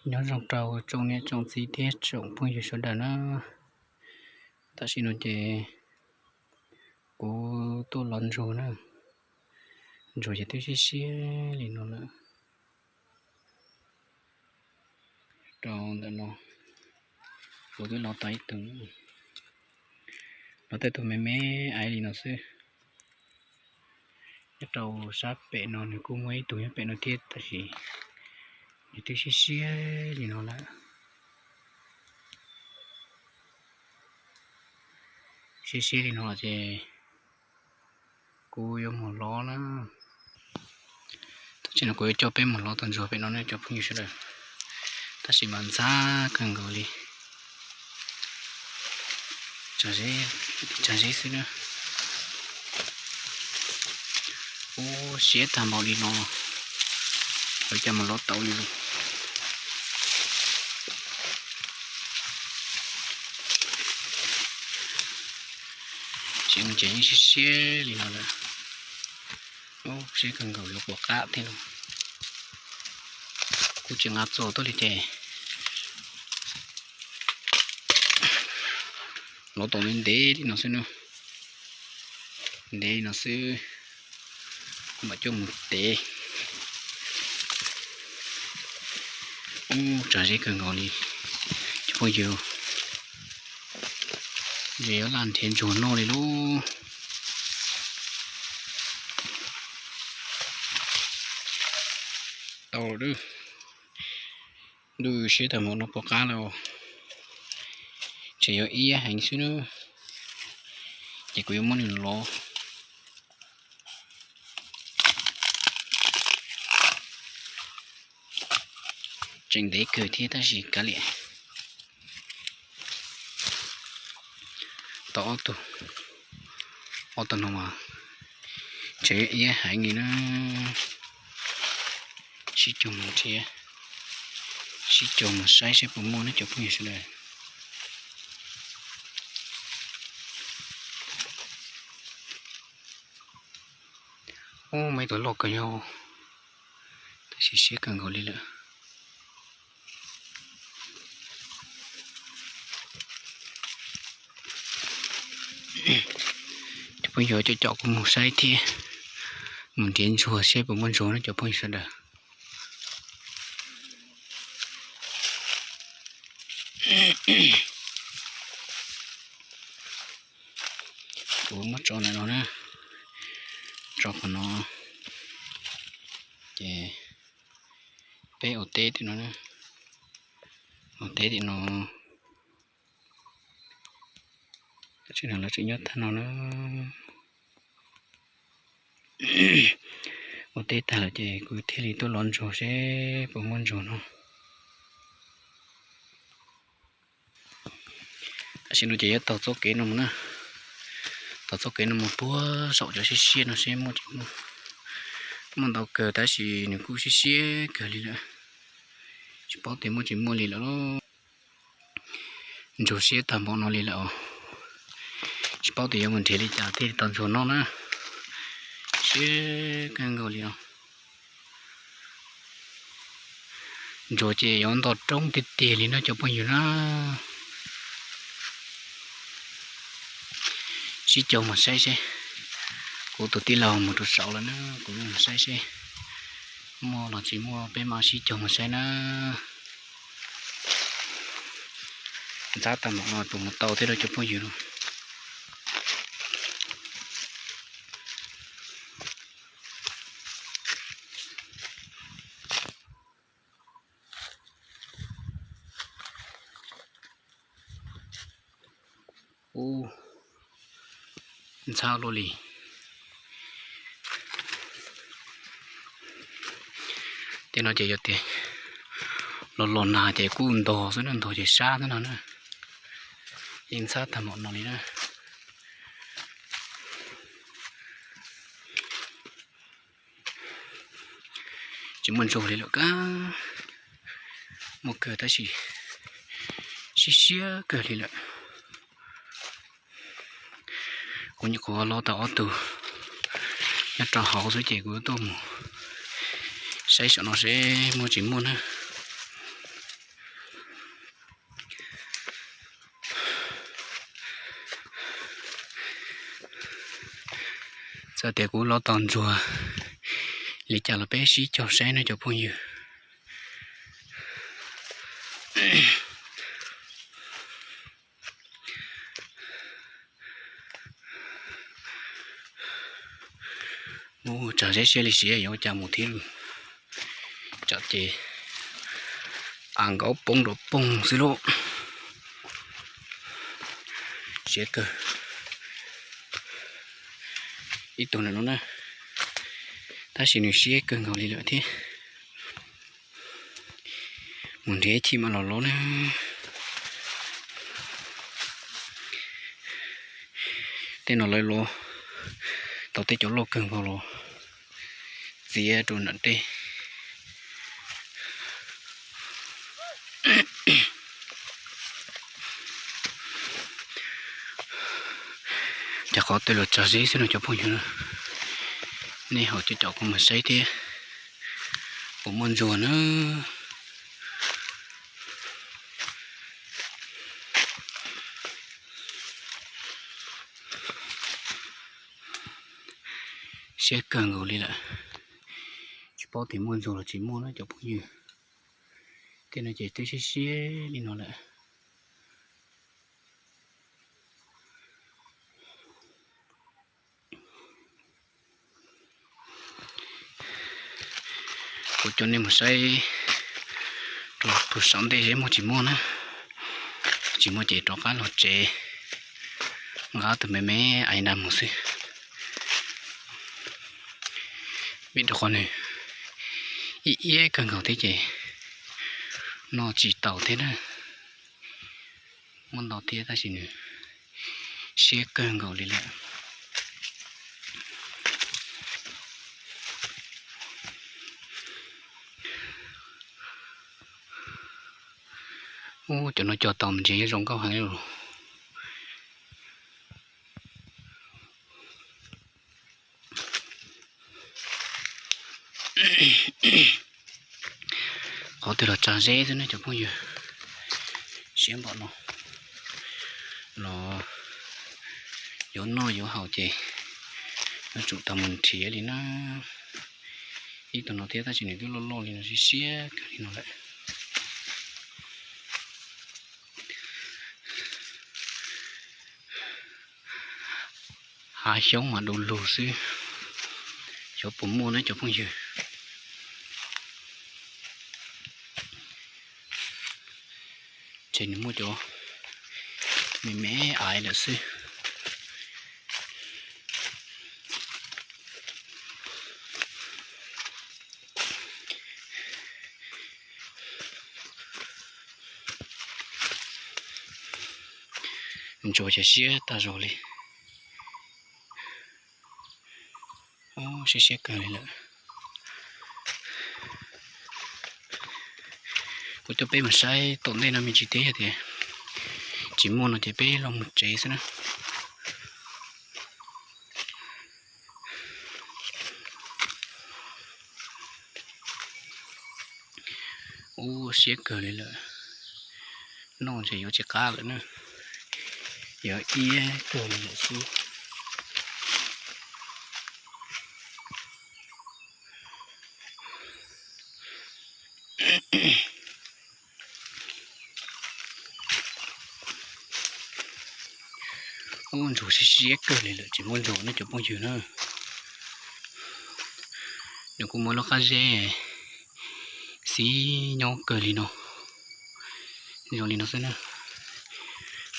Nyob zoo rau tsoom niam tsoom txiv thiab tsoom phooj ywg sawv daws na. Tam sim no ces kuv tuaj los ntsuag na, ntsuag ces twb siab siab li no lawm. Rau ntawm no kuv twb los tau ib tug, los tau tus me me aiv li no xwb. Nyob rau sab pem no nws kuj muaj ib tug nyob pem no thiab tab sis nws twb siab siab li no lawm. Siab siab li no ces kuv yuav mus lov na. Tam sim no kuv yuav coj peb mus lov tus ntsuag pem no ne cov phooj ywg sawv daws. Tab sis mas ntxhab kawg nkaus li, tsag zeb xwb na. Ub, siab tag npaum li no, lawv cas mus lov tau li. Tseem ces yeej siab siab li no lawm. Siab kawg nkaus yuav puas qab thiab los. Kuv tsis nqa txuas tuaj li ces lov tau ntev ntev li no xwb na. Ntev li no xwb, kuv mam coj mus tev. Ub, tsag zeb kawg nkaus li cov phooj ywg, ces yuav laj nrhiav ntsuag noj li lauj. Tau lawm, ntuj siab tag npaum no puas qab lawm, tseem yuav iab heev xwb na, ces kuv yuav muab nws lov. Tseem ntev kawg thiab tab sis kav liam. Tau ob tug, ob tug no mas tseem yuav iab heev li na. Sib cog mus nrhiav, sib cog mus saib seb puas muaj ne cov phooj ywg sawv daws. Ub, muaj ib tug loj kawg nyob, tab sis siab kawg nkaus li lawm. Cov phooj ywg, coj coj kuv mus saib thiab, mus nrhiav ntsuag seb puas muaj ntsuag no cov phooj ywg sawv daws. Kuv muab tso ntawm no na, tso qhov no, ces peb ua teb tim no, ua teb tim no. Tam sim no lawv tseem nyob tag no na. Ua teb tag lawm ces kuv thiaj li tuaj lov ntsuag seb puas muaj ntsuag no. Tam sim no ces yuav taug txoj kev no mus na, taug txoj kev no mus puag saum cov siab siab no seb muaj tsis muaj. Muaj ntau kawg tab sis nws kuj siab siab kawg li lawm, tsis paub tias muaj tsis muaj li lawm. Ntsuag siab tag npaum no li lawm, tsis paub tias yuav mus nrhiav li cas thiaj li tau ntsuag noj na. Siab kawg nkaus li os. Ntsuag ces yuav nto roob tiag tiag li no cov phooj ywg na. Sib cog mus saib seb, kuv tus tij laug mus rau saud lawm na, kuv mus saib seb muaj los tsis muaj, peb mam sib cog mus saib na. Ntxhab tag npaum no puas mus tau thiab rau cov phooj ywg no. Ub, ntxhab luaj li. Tej no ces yog tias los los nag ces kuj ntog xwb na, ntog ces sab xwb no na. Yeej ntxhab tag npaum no li na. Tsis muaj ntsuag li lawm kab, muaj kawg tab sis siab siab kawg li lawm. Kuv nyuam qhuav lov tau ob tug nyob rau hauv xwb ces kuv tuaj mus saib saum no seb muaj tsis muaj na. Txawm tias kuv los tos ntsuag li cas los peb sib cog saib nawb cov phooj ywg. Mus tsam zeb siab li siab yuav ua cas mus thiab. Tsam ces a nkaub poob rau poog xwb lauj. Siab kawg. Ib tug ntawm no na, tab sis nws siab kawg nkaus li lawm thiab. Mus nrhiav ib chim mas los lov na. Tej no lawv los tau tej cov loj kawg nkaus los txiav rau nram tej. Cas qhov twg los tsag zeb xwb no cov phooj ywg na. Nej ho cov cov kuv mus saib thiab, puas muaj ntsuag na. Siab kawg nkaus li lawm. Tsis paub tias muaj ntsuag los tsis muaj na cov phooj ywg. Tej no ces twb siab siab li no lawm. Kuv coj nej mus saib rau puag saum ntej seb muaj tsis muaj na. Tsis muaj ces rov qab los tsev, nqa tus me me aiv nrad mus xwb. Vim rau qhov nws ib iab kawg nkaus thiab ces noj tsis taus thiab na. Muaj ntau thiab tab sis nws siab kawg nkaus li lawm. Ub, cov no cog tau mas ntshe yuav zoo nkauj heev li. Qhov twg los tsag zeb xwb ne cov phooj ywg. Siab npaum no los yuav noj yuav haus ces yuav tsum tau mus nrhiav li na. Ib tug no thiab tab sis nws twb loj loj li no siab siab kawg li no lawm. Hav xyoob mas du lug xwb, xyov puas muaj ne cov phooj ywg. Ces nws muaj cov me me aiv lawm xwb. Ntsuag ces siab tag zog li. Siab siab kawg li lawm. Kuv coj peb mus saib tom ntej no me ntsis thiab, yog tias tsis muaj no ces peb los mus tsev xwb na. Ub, siab kawg li lawm, noj ntshe yuav tsis qab lawm na, yuav iab kawg li lawm xwb. Ub, ntsuag siab siab kawg li lawm, tsis muaj ntsuag ne cov phooj ywg na. Nws kuj muaj lub qab zeb xib nyob kawg li no, zoo li no xwb na.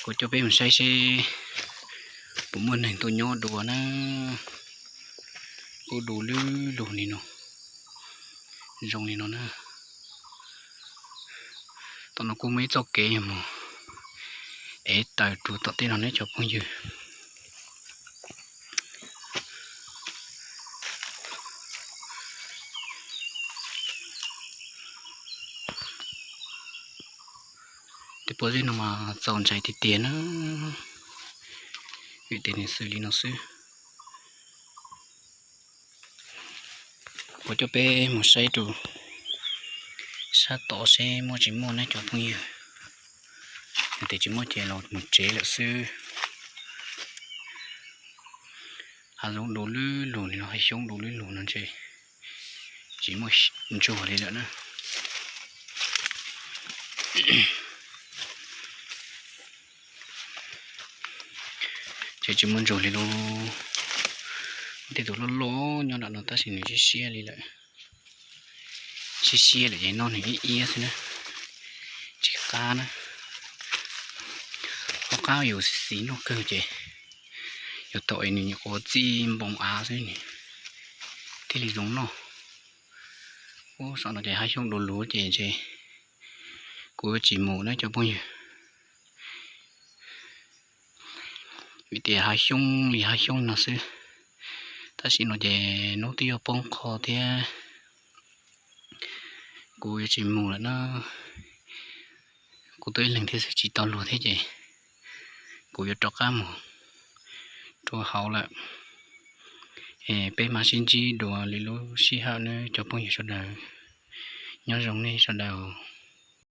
Kuv coj peb mus saib seb puas muaj neeg tuaj nyob dua na. Kuj du lug li no, zoo li no na. Tom no kuj muaj ib txoj kev mus ev taws rau tom tej no ne cov phooj ywg. Tej pob zeb no mas txaus ntshai tiag tiag na, vim tias nws xws li no xwb. Kuv coj peb mus saib rau sab tod seb muaj tsis muaj ne cov phooj ywg. Yog tias tsis muaj ces los mus tsev lawm xwb. Hav zoov du lug lug li no, hav xyoob du lug lug no ntshe tsis muaj ntsuag li lawm na. Ces tsis muaj ntsuag li lauj. Tej tus loj loj nyob nram no tab sis nws siab siab li lawm. Siab siab lawm ces noj nws ib iab xwb na, tsis qab na. Ho qab yus xis xis noj kawg ces yuav tau es nws nyuam qhuav txij npoo av xwb nws thiaj li zoo noj. Ub, saum no ces hav xyoob du lug ces ntshe kuv yuav tsis mus na cov phooj ywg, vim tias hav xyoob li hav xyoob no xwb. Tab sis no ces hnub twb yuav poob qho thiab, kuv yuav tsis mus lawm na. Kuv tuaj ib leeg thiab xwb tsis tau luag thiab ces kuv yuav rov qab mus rau hauv lawm. Es peb mam sib ntsib dua lwm lub sij hawm nawb cov phooj ywg sawv daws. Nyob zoo nej sawv daws.